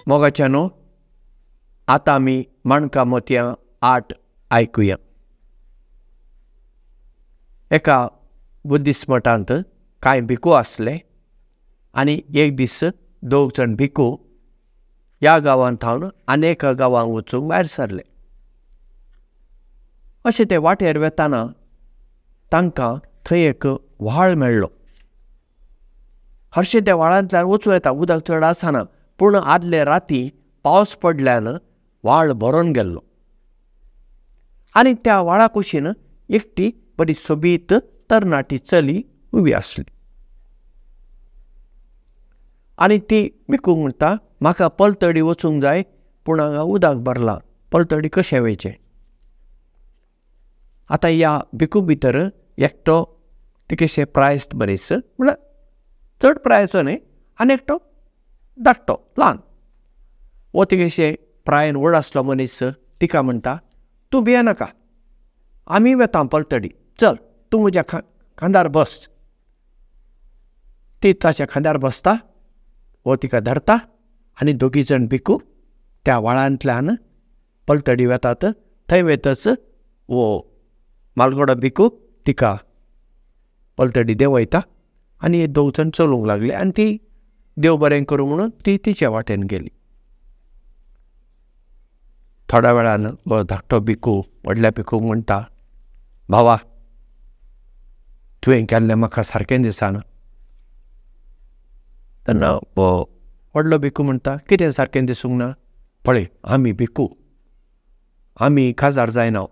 मोगाच्यानो, आतां आमी माणकां मोतयां 8 आयकुया. एका बुद्धिस्ट मठांत कांय भिकू आसले आनी एक दीस दोग जाण भिकू ह्या गांवांत थावन आनी एका गांवांत वचूंक भायर सरले. अशें ते वाटेर वेताना तांकां थंय एक व्हाळ मेळ्ळो. हरशीं त्या व्हाळांतल्यान वचूं येता, उदक चड आसना, पूण आदले राती पावस पडल्यान व्हाळ भरून गेल्लो आनी त्या व्हाळा कुशीन एकटी बरी सोबीत तरणाटी चली उबी आसली आनी ती भिकूंक म्हणटा, म्हाका पलतडी वचूंक जाय, पूण हांगा उदक भरलां, पलतडी कशें वयचें? आतां ह्या भिकू भितर एकटो तिकेशे प्रायस्त मनीस, म्हळ्यार चड प्रायचो न्हय, आनी एकटो धाकटो ल्हान. हो तिकेशे प्रायन व्हड आसलो मनीस तिका म्हणटा, तूं भियेनाका, आमी वेता पलतडी, चल तूं म्हज्या खांदार बस. ती ताच्या खांदार बसता, हो तिका धरता आनी दोगी जाण भिकू त्या व्हाळांतल्यान पलतडी वेतात. थंय वेतच हो मालगोडो भिकू तिका पलतडी देंवयता आनी हे दोग जाण चलूंक लागले आनी ती देव बरें करूं म्हणून ती तिचे वाटेन गेली. थोड्या वेळान हो धाकटो भिकू व्हडल्या भिकूक म्हणटा, भावा, तुवें केल्लें म्हाका सारकें दिसना. तेन्ना हो व्हडलो भिकू म्हणटा, कितें सारकें दिसूंक ना? पळय, आमी भिकू, आमी काजार जायना,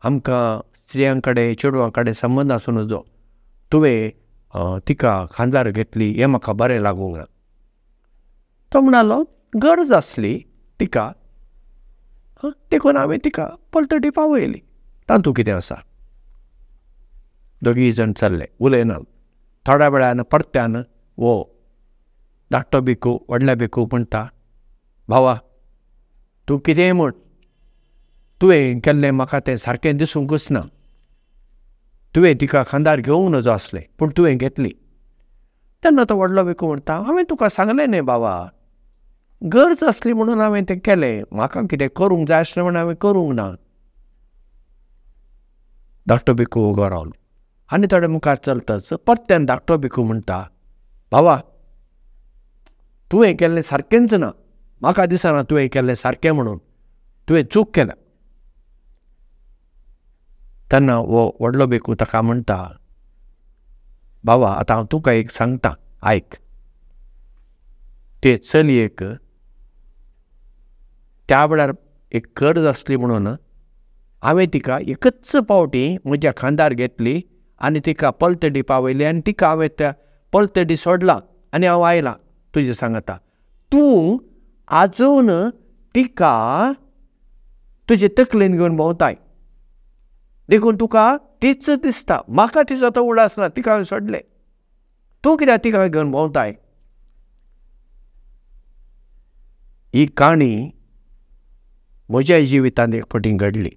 आमकां स्त्रियां कडेन चेडवां कडेन संबंद आसूं नजो, तुवें तिका खांदार घेतली हें म्हाका बरें लागूंक ना. तो म्हणालो, गरज आसली तिका, देखून हांवें तिका पलतडी पावयली, तातूंत कितें आसा? दोगीय जाण चल्ले, उलयनात. थोड्या वेळान परत्यान हो धाकटो भिकू व्हडल्या भिकू म्हणटा, भावा, तूं कितेंय म्हण, तुवें केल्लें म्हाका तें सारकें दिसूंकच ना, तुवें तिका खांदार घेवंक नजो आसलें, पूण तुवें घेतली. तेन्ना तो व्हडलो भिकू म्हणटा, हांवें तुका सांगलें न्हय बाबा, गरज आसली म्हणून हांवें तें केलें, म्हाका कितें करूंक जाय आसलें म्हणून हांवें करूंक ना. धाकटो भिकू उगो रावलो आनी थोडे मुखार चलताच परत्यान धाकटो भिकू म्हणटा, भावा, तुवें केल्लें सारकेंच ना, म्हाका दिसना तुवें केल्लें सारकें म्हणून, तुवें चूक केल्या. तेन्ना हो व्हडलो भिकू ताका म्हणटा, बाबा, आतां हांव तुका एक सांगता, आयक. ते चलयेक त्या वेळार एक गरज आसली म्हणून हांवें तिका एकच पावटी म्हज्या खांदार घेतली आनी तिका पलतडी पावयली आनी तिका हांवें त्या पलतडी सोडला आनी हांव आयलां तुजें सांगता. तूं आजून तिका तुजे तकलेन घेवन भोंवताय, देखून तुका तीच दिसता, म्हाका तिचो तो उडास ना, तिका हांवें सोडलें, तूं कित्याक तिका घेवन भोंवताय? ही काणी म्हज्या जिवितांत एक फावटी घडली.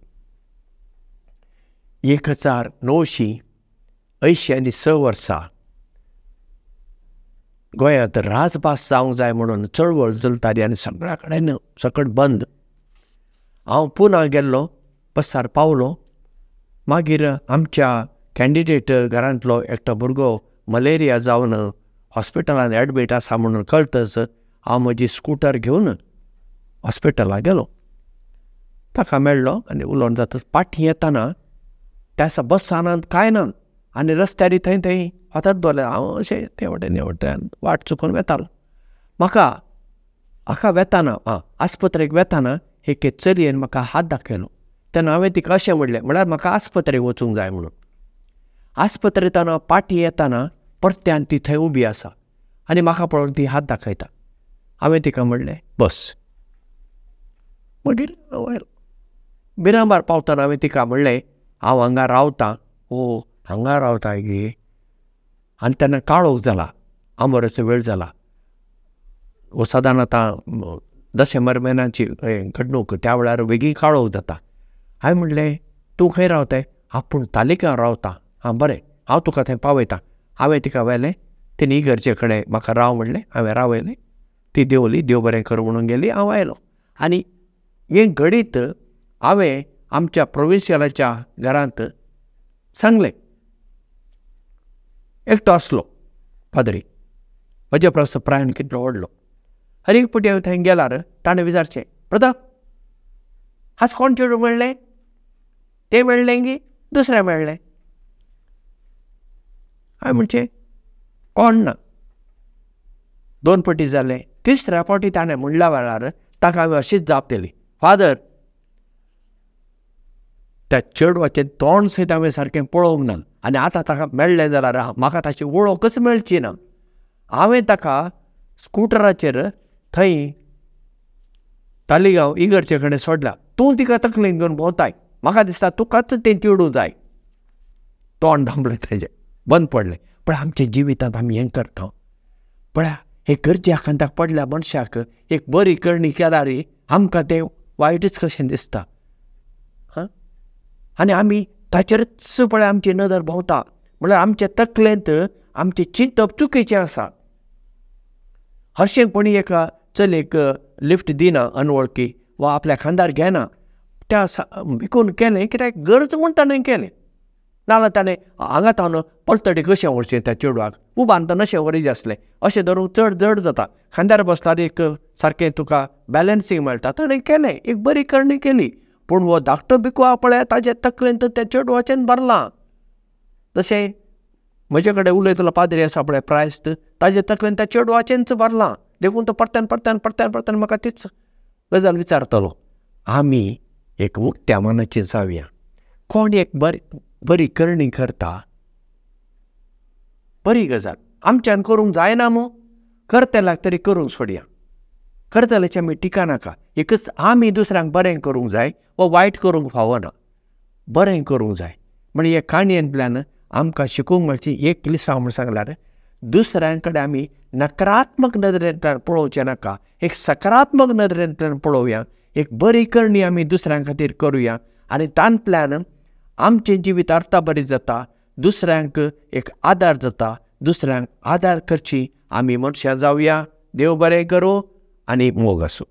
1986 वर्सा गोंयांत राजभास जावंक जाय म्हणून चळवळ चलताली आनी सगळ्या कडेन सकट बंद. हांव पुना गेल्लो, बसार पावलो, मागीर आमच्या कॅन्डिडेट घरांतलो एकटो भुरगो मलेरिया जावन हॉस्पिटलांत एडमीट आसा म्हणून कळटच हांव म्हजी स्कुटर घेवन हॉस्पिटलाक गेलो. ताका मेळ्ळो आनी उलोवन जातच पाटी येताना त्या बसानात कांय ना आनी रस्त्यार थंय थंय फातर दवरले. हांव अशें ते वटेन हे वटेन वाट चुकून वेतालो. म्हाका हाका वेताना आस्पत्रेक वेताना एके चलयेन म्हाका हात दाखयलो. तेन्ना हांवें तिका अशें म्हणलें, म्हळ्यार म्हाका आस्पत्रेक वचूंक जाय म्हणून. आस्पत्रेंत पाटी येताना परत्यान ती थंय उबी आसा आनी म्हाका पळोवन ती हात दाखयता. हांवें तिका म्हणलें, बस. मागीर हांव आयलो. मिरामार पावतना हांवें तिका म्हणलें, हांव हांगा रावतां. ओ, हांगा रावता गे? आनी तेन्ना काळोख जाला, आमोरेचो वेळ जाला. हो सादारण आतां दशेंबर म्हयन्याची घडणूक, त्या वेळार वेगीं काळोख जाता. हांवें म्हणलें, तूं खंय रावताय? हांव पूण तालिका रावतां. हां बरें, हांव तुका थंय पावयतां. हांवें तिका व्हेलें, तिणें इगर्जे कडेन म्हाका राव म्हणलें, हांवें रावयलें. ती देंवली, देव बरें करूं म्हणून गेली. हांव आयलो आनी हें घडीत हांवें आमच्या प्रोविन्शियलाच्या घरांत सांगलें. एकटो आसलो पाद्री, म्हज्या परस प्रायन कितलो व्हडलो. हर एक फावटी हांवें थंय गेल्यार ताणें विचारचें, प्रताप आज कोण चेडूं मेळ्ळें? तें मेळ्ळें की दुसरें मेळ्ळें? हांवें म्हणचें कोण ना. 2 फावटी जालें. तिसऱ्या फावटी ताणें म्हणल्या वेळार ताका हांवें अशीच जाप दिली, फादर त्या चेडवाचें तोंड सयत हांवें सारकें पळोवंक ना आनी आतां ताका मेळ्ळें जाल्यार म्हाका ताची वळखच मेळची ना. हांवें ताका स्कुटराचेर थंय तालिगांव इगर्जे कडेन सोडला, तूं तिका तकलेन घेवन भोंवताय, म्हाका दिसता तुकाच तें चेडूं जाय. तोंड धांपलें ताजें, बंद पडलें. पण आमच्या जिवितांत आमी हें करता. पळया, हे गरजे आकांताक पडल्या मनशाक एक बरी करणी केल्यार आमकां तें वायटच कशें दिसता. हां, आनी आमी ताचेरच पळय आमची नदर भोंवता. म्हणल्यार आमच्या तकलेंत आमचें चिंतप चुकीचें आसा. हरशें कोणी एका चलयेक लिफ्ट दिना अनवळखी वा आपल्या खांदार घेना, त्या विकून केलें कित्याक गरज म्हूण ताणें केलें. नाजाल्यार ताणें हांगा तावन पलतडी कशें व्हरचें त्या चेडवाक, उबान तर नशें व्हरीत आसलें, अशें धरूंक चड जड जाता. खांद्यार बसल्यार एक सारकें तुका बॅलन्सींग मेळटा. ताणें केलें, एक बरी करणी केली. पूण हो धाकटो भिकू आहा पळय ताजे तकलेन तर त्या चेडवाचेन भरलां. तशें म्हजे कडेन उलयतलो पाद्री आसा पळय प्रायस्त, ताजे तकलेन त्या चेडवाचेंच भरलां. देखून तो परत्यान परत्यान परत्यान परत्यान म्हाका तीच गजाल विचारतलो. आमी एक उक्त्या मनाची जावया. कोण एक बरी बरी करणी करता, बरी गजाल आमच्यान करूंक जायना मू, करतल्याक तरी करूंक सोडया. करतल्याची आमी टिका नाका. एकच आमी दुसऱ्यांक बरें करूंक जाय वा वायट करूंक फावना, बरें करूंक जाय. म्हणजे हे काणयेंतल्यान आमकां शिकूंक मेळची एक लिसांव म्हूण सांगल्यार दुसऱ्यां कडेन आमी नकारात्मक नदरेंतल्यान पळोवचें नाका, एक सकारात्मक नदरेंतल्यान पळोवया. एक बरी करणी आमी दुसऱ्यां खातीर करुया आनी तांतल्यान आमचें जिवीत अर्थाभरीत जाता, दुसऱ्यांक एक आदार जाता. दुसऱ्यांक आदार करची आमी मनशां जावया. देव बरें करूं आनी मोग आसूं.